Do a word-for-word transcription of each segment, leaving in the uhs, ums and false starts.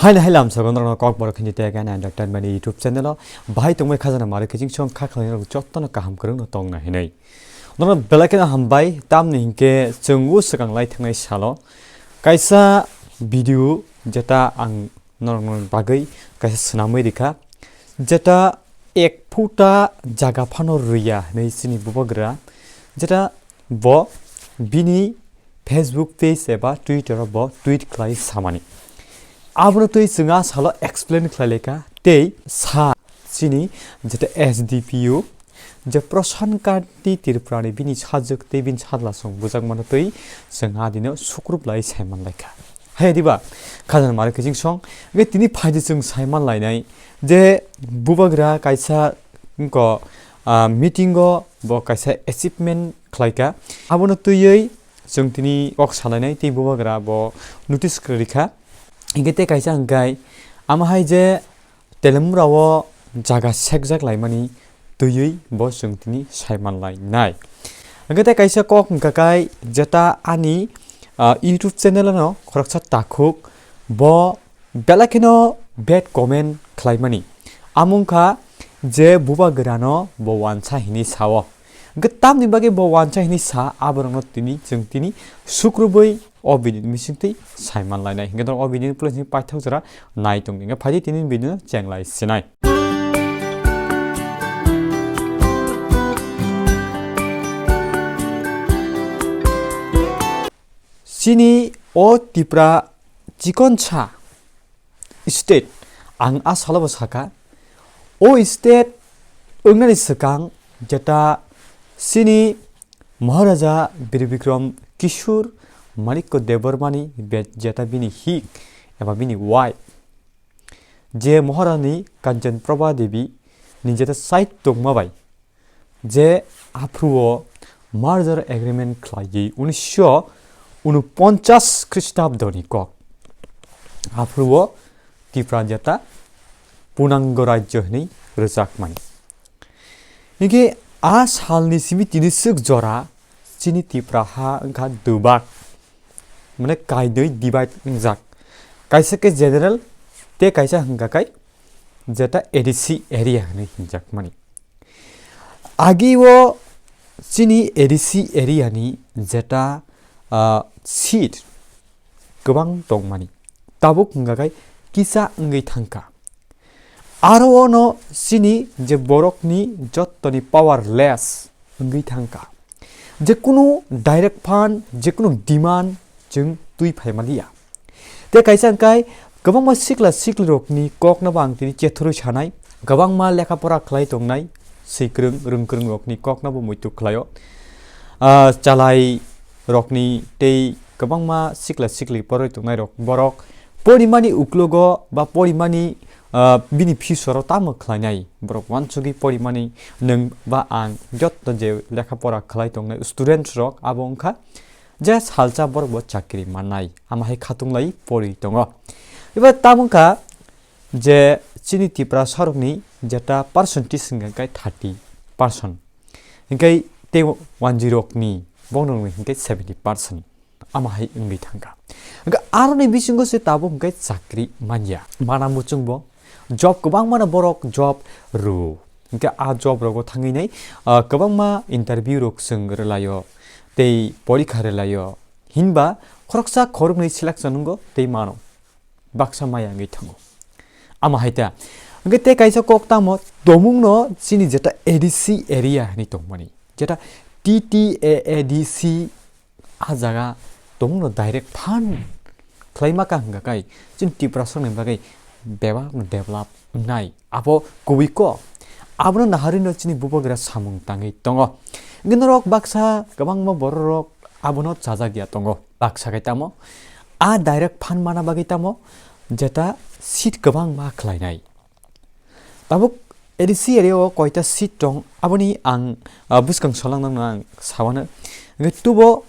Haino hai lamsogo norokno kokborok hinwi tei khe ani Doctor Mani YouTube channel o bahai tongbai khajana mari kiching song kha khlai norok jottono kaham kwrwngno tongna hinwi. Norok belai kheno hambai, tamni hinkhe chwng o swkang lai thangnai salo kaisa video jeta ang norokno bagwi kaisa swnamwi rikha, jeta ek phuta jaga phano rwya hinwi chini bubagra, jeta bo bini Facebook page eba Twitter o bo tweet khlai samani. Abono twi chwng a salo explain khlai laikha tei sa chini jeta S D P O je Prashan Kanti Tripurani bini sajwk tei bini sajlasong bujak mano twi chwng a dino sukrup lai saiman laikha. Hai diba khajana mari kiching song ge tini phaidi chwng saiman lainai je bubagra kaisa ko, ah, meeting o bo kaisa achievement khlaika. Abono twiwi chwng tini kok salainai tei bubagra bo notice kwrwi kha. Hinkhe tei kaisa hwnkhe ama hai je Telemura o jaga sekjak laimani twiwi bo chwng tini saiman lainai. Hinkhe tei kaisa kok hwnkha kai jeta ani, ah, YouTube channel ano khoroksa takhuk bo belai kheno bad comment khlaimani. Amo wngkha je bubagrano bo wansa hinwi sao. Hwnkhe tamni bagwi bo wansa hinwi sa, aborokno tini chwng tini sukrubwi o video ni bisingtwi saiman lainai. Hwnkhe norok o video ni pulai simi paithak jora nai tongdi. Hwnkhe phaidi tini video no chenglai sinai. Chini o Tipra chikonsa state, ang a salo bo sakha, o state wngnani swkang jeta chini Maharaja Bir Bikram Kishore Manikya Debbarmani be-, jeta bini hik eba bini wife je Maharani Kanchan Prabha Devi ni jeta side tongma bai je aphuru o merger agreement khlaiwi unisho unoponchas Khristabdoni kok. Aphuru o Tipra jeta punango rajyo hinwi rwjakmani. Hinkhe a salni simi tini swk jora chini Tipra ha wngkha dubak, mane kainwi divide wngjak. Kaisa khe general tei kaisa hwnkha kai jeta A D C area hinwi hinjakmani. Agi o chini A D C area ni jeta, ah, seat kwbang tongmani, tabuk hwnkha kai kisa wngwi thangkha. Aro ono chini je borokni jottoni powerless wngwi thangkha. Jekunu direct fund, jekunu demand chwng twi phaimaliya. Tei kaisa hwnkhe kwbangma sikla siklirokni kokno bo ang tini chethorwi sanai, kwbangma lekha pora khlai tongnai, swikwrwng rwngkwrwng rokni kokno bo muitu khlaio. Ah, chalai rokni tei kwbangma sikla sikli poroi tongnai rok, borok porimani uklogo ba porimani, ah, bini future o tamo khlainai, borok uansugwi porimani nwng ba ang jotto je lekha pora khlai tongnai students rok abo wngkha je salsa borok bo chakri mannai, ama hai khatung lai pori tongo. Eba tamo wngkha je chini Tiprasa rokni jeta percentage hwnkhe thirty percent, hinkhe tei wanjwi rokni bongno hwnkhe seventy percent, ama hai wngwi thangkha. Hinkhe aroni bisingo se tabuk hwnkhe chakri manya, mana muchungbo job kwbangmano borok job rw. Hinkhe a job rogo thangwi nai, ah, kwbangma interview rok chwng rwlaio tei porikha rwlaio, hinba khoroksa khoroknwi selection wngo tei mano, baksa maya wngwi thango. Ama hai ta. Hinkhe tei kaisa kok tamo tomungno chini jeta A D C area hinwi tongmani, jeta T T A A D C a jaga tomungno direct fund khlaima ka hwnkha kai chini Tiprasani bagwi bebak develop wngnai. Abo kubui kok. Abono naharino chini bubagra samung tangwi tongo. Hinkhe norok baksa kwbangma bororok abono chajak ya tongo. Baksa khe tamo a direct fund mana bagwi tamo jeta seat kwbangma khlainai. Tabuk A D C area o koita seat tong, aboni ang, ah, bwskang solangnangno ang sawano. Hinkhe tubo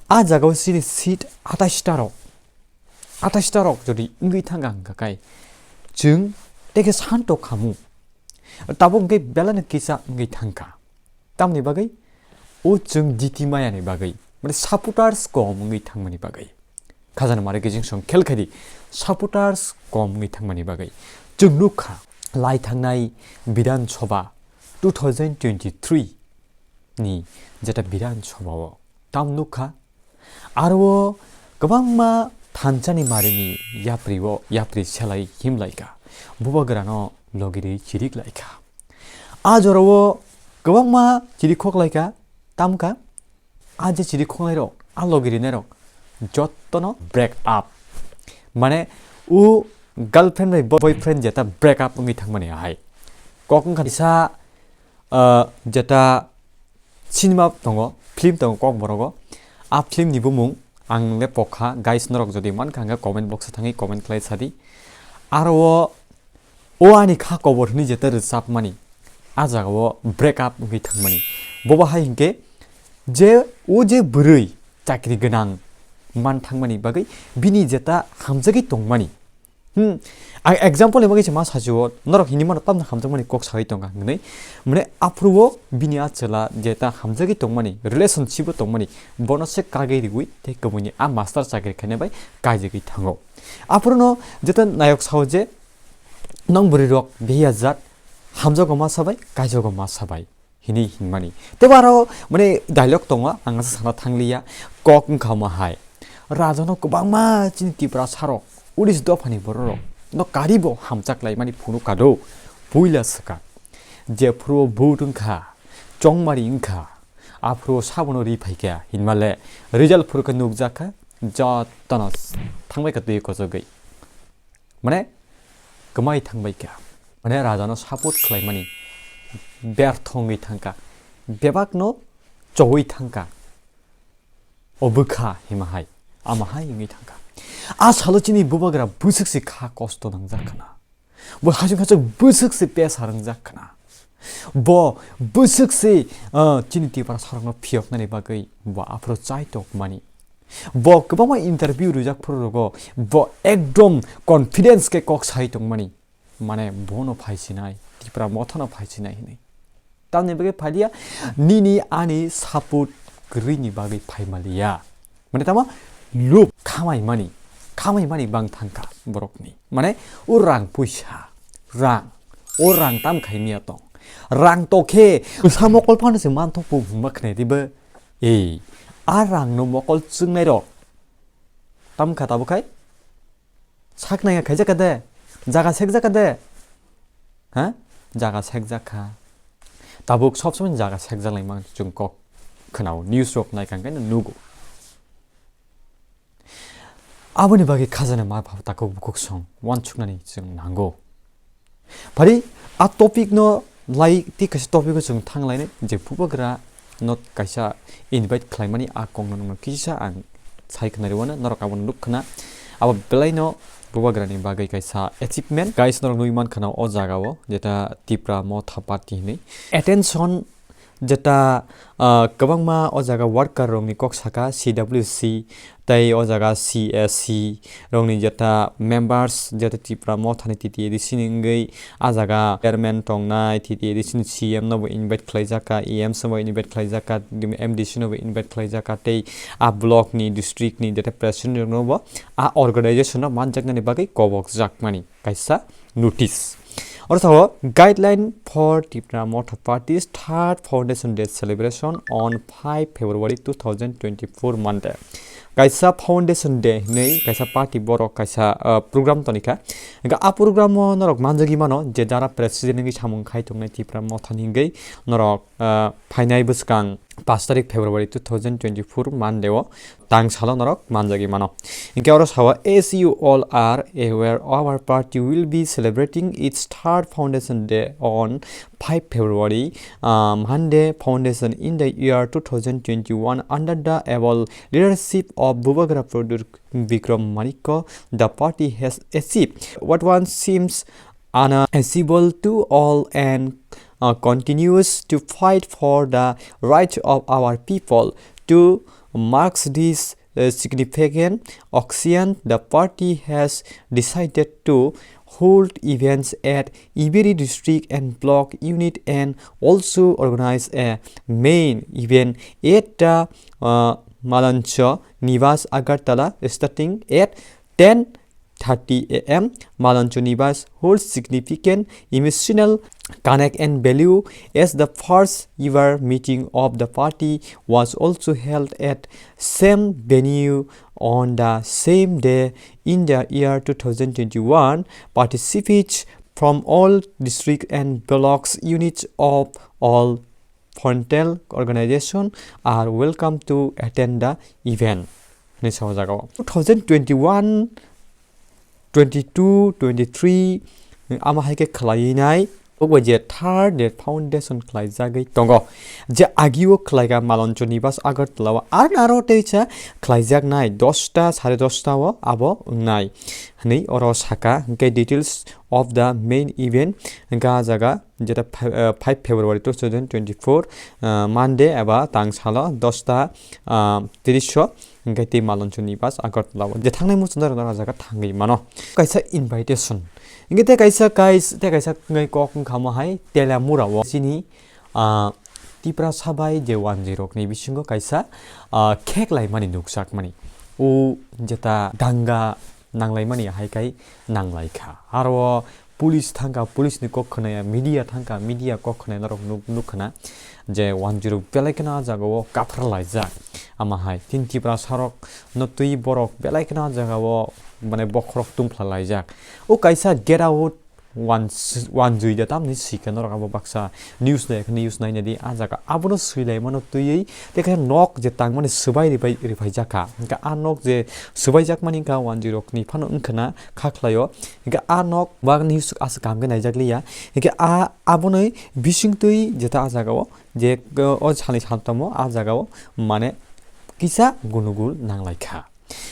a jagao chini seat atais ta rok, atais ta rok jodi wngwi thangkha hwnkha kai chwng tei khe santo khamu. Tabuk hwnkhe belai no kisa wngwi thangkha. Tamni bagwi? O chwng D T mayani bagwi, mane supporters kom wngwi thangmani bagwi. Khajana mari kiching song khel khaidi, supporters kom wngwi thangmani bagwi. Chwng nukha, lai thangnai Bidhan Sabha two thousand twenty-three ni jeta Bidhan Sabha o tam nukha, aro kwbangma thansa ni mari ni yapri o yapri selai himlaika, bubagra no logi rwi chirik laikha. A jora o kwbangma chirik khok laika, tamkha, a je chiri khongnai rok, a logi rinai rok, jotto no break up. Mane, u girlfriend bai boyfriend jeta break up wngwi thangmani ahai. Kok wngkha kisa, ah, jeta cinema tongo, film tongo kok borogo. A film ni bumung ang le pokha, guys, norok jodi mankha hwnkhe comment box o thangwi comment khlai sadi. Aro o O ani kha kobor hwnwi jeta rwchapmani, a jagao break up wngwi thangmani. Bobo hai hinkhe je o je bwrwi chakri gwnang man thangmani bagwi bini jeta hamjagwi tongmani. Hmm, ang example ni bagwi se ma sajio, norok hinwi mano tamni hamjakmani kok sawi tongkha hinwi. Mane aphuru o bini a chwla jeta hamjagwi tongmani, relationship o tongmani, bono se kagwi riwi tei kubuni a master chakri khainai bai kaijagwi thango. Aphuru no jeta nayok sao je, Nong bwrwi rok behiya jat, hamjago ma sabai, kaijago ma sabai, hinwi hinmani. Tebo aro, mane, dialogue tongo, ang asa sana thangliya, kok wngkha ma hai. Raja no kwbangma chini Tipra sarok, Uris dophani bororok, no karibo hamchak laimani phunuk kado, puila swkang. Jephuru vote wngkha, chongmari wngkha, aphuru sabono ri phaikha, hinmale, result phuru khe nukjakha, jotono thangbai kha twi kochogwi. Mane, kwmai thangbai kha. Mane, rajano support khlaimani bertho wngwi thangkha. Bebakno chowi thangkha. O bwkha hima hai, ama hai wngwi thangkha. A salo chini bubagra bwswk se kha kosto nangjak khna. Bo hachuk hachuk bwswk se pesa wngjak khna. Bo bwswk se, ah, chini Tipra sarokno phiyoknani bagwi bo aphuru chai tokmani. Bo kwbangma interview rijak phuru rogo bo ekdom confidence khe kok sai tongmani. Mane bono phaisinai, Tipra mothano phaisinai hinwi. Tamni bagwi phailia, nini ani support kwrwini bagwi phaimaliya. Mane tamo lub khamaimani, khamaimani bang thangkha borokni. Mane o rang puisa, rang, o rang tam khaimya tong. Rang tokhe, bwsa mokol phano se manthok bo hwnma khnai diba. Ei, a rangno mokol chwngnairok tam kha tabuk khai? Saknai khaijak kha de, jaga sekjak kha de. Ha? Jaga sekjak kha. Tabuk sob somoi jaga sekjak lai mang chwng kok khwnao, news rok nai kang khe nugo. Aboni bagwi khajana ma pha takhuk bukhuk song wansuknani chwng nango. Phari a topic no lai tei kaisa topic o chwng thang lainai je bubagra no kaisa invite khlaimani a kok no nokno kisa ang sai khna rwano norok abono nuk khna abo belai no bubagra ni bagwi kaisa achievement guys norok nugwi man khna o jaga o jeta Tipra Motha Party hinwi attention jeta, ah, kwbangma o jaga worker rokni kok saka C W C tei o jaga C S C rokni jeta members jeta Tipra Mothani T T A D C ni wngwi a jaga chairman tongnai T T A D C ni C M no bo invite khlaijak kha, E M C no bo invite khlaijak kha, M D C no bo invite khlaijak kha tei a block ni district ni jeta president rokno bo a organization no manjaknani bagwi kobokjakmani kaisa notice. Oro sao guideline for Tipra Motha Party's third Foundation Day celebration on five February two thousand twenty-four Monday. Kaisa Foundation Day hinwi kaisa party borok kaisa, uh, program tonikha. Hingkhe a program o norok manjagwi mano je jara president wngwi samung khai tongnai Tipra Motha ni hingwi norok, uh, phainai bwskang paanch tarik February two thousand twenty-four Monday o tang salo norok manjagwi mano. Hingkhe oro sao, as you all are aware, our party will be celebrating its third foundation day on five February, uh, Monday foundation in the year two thousand twenty-one under the able leadership of Bubagra Pradyut Bikram Manikya. The party has achieved what once seems unachievable to all and, uh, continues to fight for the rights of our people. To marks this, uh, significant occasion, the party has decided to hold events at every district and block unit and also organize a main event at the, uh, Malancha Nivas Agartala starting at ten thirty A M, Maloncho Nibas holds significant emotional connect and value, as the first ever meeting of the party was also held at same venue on the same day in the year two thousand twenty-one. Participants from all district and blocks units of all frontal organization are welcome to attend the event. Hwnwi sao jaga o. Two thousand twenty-one, twenty-two, twenty-three, ama hai khe khlaiwi nai. Obo je third de foundation khlaijagwi tongo. Je agio khlaika Maloncho Nibas Agartala o, ar aro teisa khlaijaknai dosta, sare dosta o abo wngnai. Hwnwi oro saka, hwnkhe details of the main event, hwnkhe ah jaga jeta pha-, ah, five February two thousand twenty-four, ah, Monday eba tang salo dosta, ah, tirish o, hwnkhe tei Maloncho Nibas Agartala o. Je thangnai muchungda rok no ah jaga thangwi mano. Kaisa invitation. Hwnkhe tei kaisa kais-, tei kaisa wngnai kok wngkha mo hai Telamura o. Chini, ah, Tiprasa bai je wanjwi rokni bisingo kaisa, ah, kheklaimani nukjakmani. O jeta danga nanglaimani hai kai nanglaikha. Aro police thangkha, police ni kok khwnaya, media thangkha, media kok khwnaya norok nuk, nuk khna je wanjwi rok belai kheno ah jaga o kaphar laijak. Ama hai tin Tiprasa rok no twi borok belai kheno ah jaga o mane bokhorok tungphla laijak. O kaisa get out wan-, wanjwi da tamni sikha norok abo baksa news nai, news naina di ah jaga abono swilaimano twiwi tei khe nok je tangmani swbai ripai, ripai jakha. Hwnkhe ah nok je swbaijakmani wngkha wanjwi rokni phano wngkhana kha khlaio. Hwnkhe ah nok bagni aswk kaham khe naijak liya. Hwnkhe ah aboni bisingtwi jeta ah jaga o je, o salni saltamo ah jaga o mane kisa gunugul nanglaikha.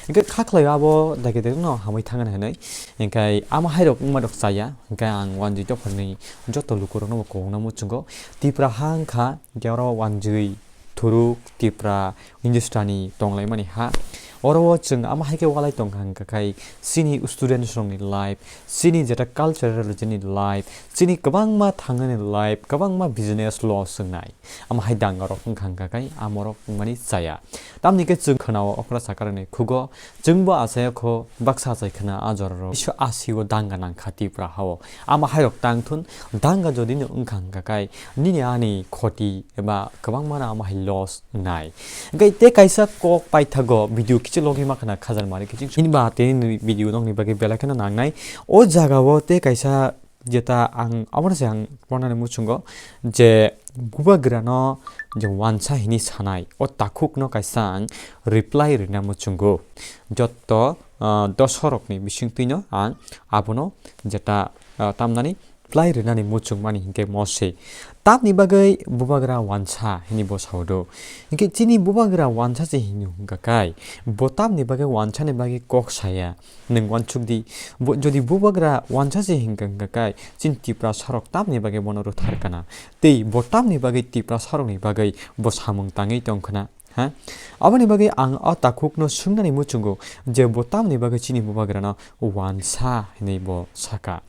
Hwnkhe kha khlaio abo dagi dagi no hamwi thangna hinwi. Hwnkhe ama hai rok wngma rok chaya. Hwnkhe ang wanjwi dopharni joto lukurokno bo kobokna muchungo. Tipra ha wngkha, hwnkhe oro wanjwi, Thuruk, Tipra, Hindustani tonglaimani ha. Oro o chwng ama hai khe walai tongkha hwnkha khai chini students rokni life, chini jeta cultural religion ni life, chini kwbangma thangnani life, kwbangma business loss wngnai. Ama hai danga rok wngkha hwnkha khai amorok wngmani chaya. Tamni khe chwng khwnao okra sakarokni khugo, chwngbo achai kho baksa achai khna a jorao. Isu asio danga nangkha Tipra hao. Ama hai rok tang thun, danga jodi no wngkha hwnkha khai nini ani khoti eba kwbangma no ama hai loss wngnai. Hwnkhe tei kaisa kok paithago video kichi logi ma khna khajar mari kiching. Hini ba tei nini video nokni bagwi belai kheno nangnai. O jaga o tei kaisa jeta ang abono se ang pornani muchungo je bubagrano je wansa hini sanai o takhukno kaisa ang reply rina muchungo. Jotto, ah, dosorokni bisingtwino ang abono jeta, ah, tamnani reply rinani muchungmani hinkhe mose. Tamni bagwi bubagra wansa hini bo sao do. Hinkhe chini bubagra wansa se hini hwnkha kai bo tamni bagwi wansani bagwi kok saya. Nwng uansuk di, bo, jodi bubagra wansa se hingka hingka kai, chini Tiprasa rok tamni bagwi bono rwthar kana? Tei bo tamni bagwi Tiprasa rokni bagwi bo samung tangwi tong khna? Ha? Aboni bagwi ang o takhukno swngnani muchungo je bo tamni bagwi chini bubagrano wansa hinwi bo saka.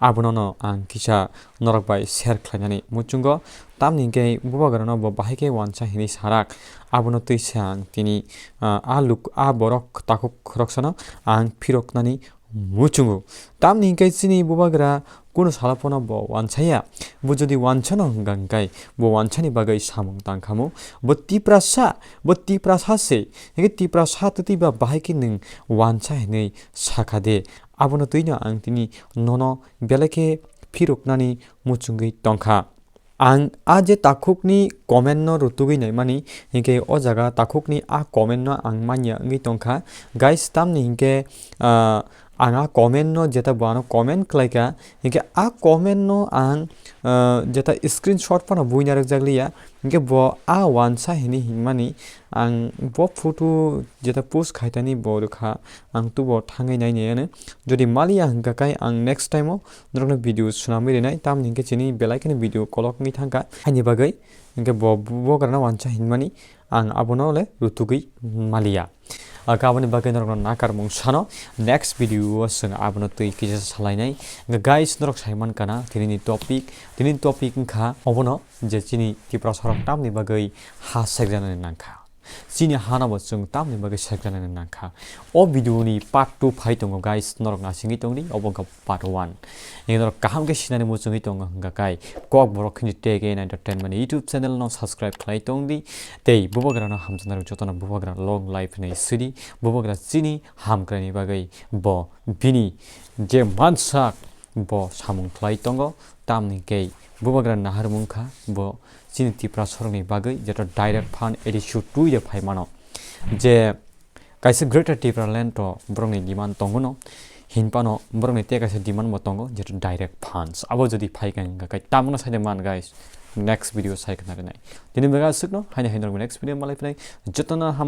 Abonono ang kisa norok bai share khlainani muchungo, tamni hwnkhe bubagrano bo bahai khe wansa hinwi sarak. Abono twisa ang tini, ah, a luk-, a borok takhuk khoroksano ang phiroknani muchungo. Tamni hwnkhe chini bubagra kunu salo phano bo wansaya. Bo jodi wansano hwnkha hwnkhe bo wansani bagwi samung tangkhamu. Bo Tiprasa, bo Tiprasa se. Hwnkhe Tiprasa twtwi ba bahai khe nwng wansa hinwi sakha de. Abono twino ang tini nono belai khe phiroknani muchungwi tongkha. Ang a je takhukni comment no rutugwi naimani, hinkhe o jaga takhukni a comment no ang manya wngwi tongkha. Guys, tamni hinkhe, ah, ang a comment no jeta bo ano comment khlaikha, hinkhe a comment no ang, ah, jeta screenshot phano buina rwkjak liya, hinkhe bo a wansa hinwi hinmani ang bo photo jeta post khaitani bo rwkha, ang tubo thangwi nainai ano. Jodi maliya hwnkha khe ang next time o norokno video swnamwi rinai, tamni hwnkhe chini belai kheno video kolok wngwi thangkha. Haini bagwi hwnkhe bo bubagrano wansa hinmani ang abono le rutugwi maliya. Aka aboni bagwi norokno nakarmung sano, next video o chwng abono twi kisa salainai. Hwnkhe guys, norok saiman kana tinini topic, tinini topic wngkha obono je chini Tiprasa rok tamni bagwi ha sekjanani nangkha. Chini hano bo chwng tamni bagwi saiklanani nangkha. O video ni part two phai tongo guys, norok nasingwi tongdi, obo wngkha part one. Nini norok kaham khe sinani muchungwi tongo hwnkha kai Kokborok Hindi Tech and Entertainment YouTube channel no subscribe khlai tongdi. Tei bubagrano hamjaknai rok jotono bubagra long life hinwi swidi, bubagra chini hamkraini bagwi bo bini je mansak bo samung khlai tongo, tamni kei bubagra naharmung kha bo chini Tripura sorokni bagwi, jeto direct fund edishu twi de phai mano. Je kaisa Greater Tipraland to borokni demand tongo no, hinphano borokni tei kaisa demand bo tongo, jeto direct funds. Abo jodi phai kha hwnkha kai tamno sai de man guys, next video sai khna rinai. Tini mega sukno, haino haino next video malai phinai, jotono ham-